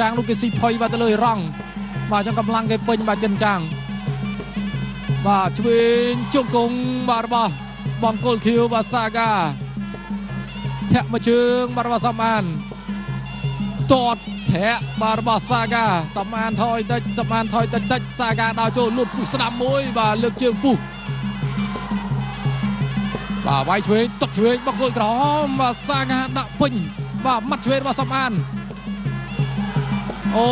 ចាងនោះគេស៊ីផុយបាទទៅលើអ៊ីរ៉ង់បាទអញ្ចឹងកម្លាំងគេពេញបាទចិនចាងបាទឆ្វេងជង្គង់បាទរបស់បង្គោលខៀវបាទសាកាធាក់មួយជើងបាទរបស់សំអានតតធាក់បាទរបស់សាកាសំអានថយតិចសំអានថយតិចតិចសាកាដល់ចូលលុតពុះស្ដាំមួយបាទលើកជើងពុះបាទវាយឆ្វេងតុកឆ្វេងបង្គោលក្រហមបាទសាកាដាក់ពេញបាទម៉ាត់ឆ្វេងរបស់សំអានអូ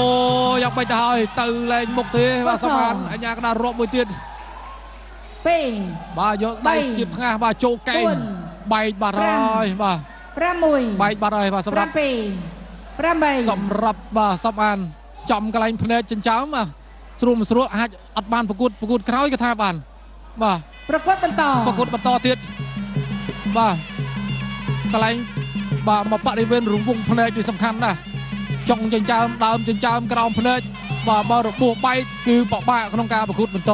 យ៉ាងបិចទៅហើយទៅលែងមុខទេបាទសំអានអញ្ញាកដារាប់មួយទៀត 2 បាទយកដៃស្គៀបថ្ងាសបាទចូលកែងបែកបាត់ហើយបាទ 6 បែកបាត់ហើយបាទសម្រាប់ 7 8 សម្រាប់បាទសំអានចំកន្លែងភ្នែកចិញ្ចើមបាទស្រួលមិនស្រួលអាចអត់បានប្រកួតប្រកួតក្រោយក៏ថាបានបាទ ប្រកួតបន្ត ប្រកួតបន្តទៀតបាទកន្លែងបាទមកបរិវេណរង្វង់ភ្នែកនេះសំខាន់ណាស់ចុងចិញ្ចើមដើមចិញ្ចើមក្រោមភ្នែកបាទបើរបួសបែកគឺពិបាកក្នុងការប្រកួតបន្ត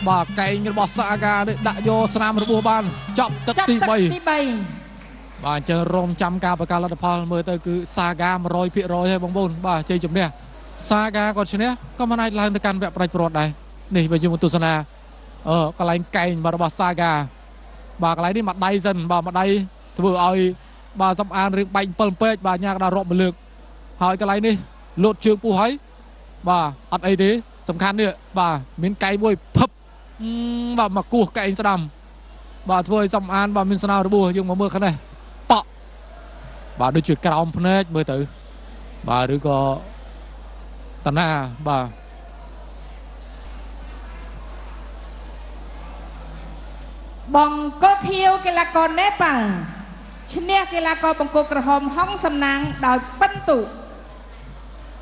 បាទកែងរបស់សាកានេះដាក់យកស្នាមរបួសបានចប់ទឹកទី3 ទី3 បាទអញ្ចឹងរងចាំការប្រកាសលទ្ធផលមើលទៅគឺសាកា 100% ហើយបងប្អូនបាទជ័យជំនះសាកាគាត់ឈ្នះក៏មិនអាចឡើងទៅកាន់វគ្គផ្ដាច់ព្រាត់ដែរនេះបើយើងមកទស្សនាកន្លែងកែងបាទរបស់សាកាបាទកន្លែងនេះមួយដៃសិនបាទមួយដៃធ្វើឲ្យបាទសំអានរឿងបែក7ពេកបាទញ៉ាកដល់រាប់មួយលើកហើយកន្លែងនេះលោតជើងពុះហើយបាទអត់អីទេសំខាន់នេះបាទមានកែងមួយភឹបបាទមកគោះកែងស្ដាំបាទធ្វើឲ្យសំអានបាទមានស្នាមរបួសយើងមកមើលខាងនេះប៉ក់បាទដូចជាក្រោមភ្នែកមើលទៅបាទឬក៏តាណាបាទ បង្គោលខៀវកីឡាករនេប៉ាល់ឈ្នះកីឡាករបង្គោលក្រហមហុងសំណាងដោយពិន្ទុ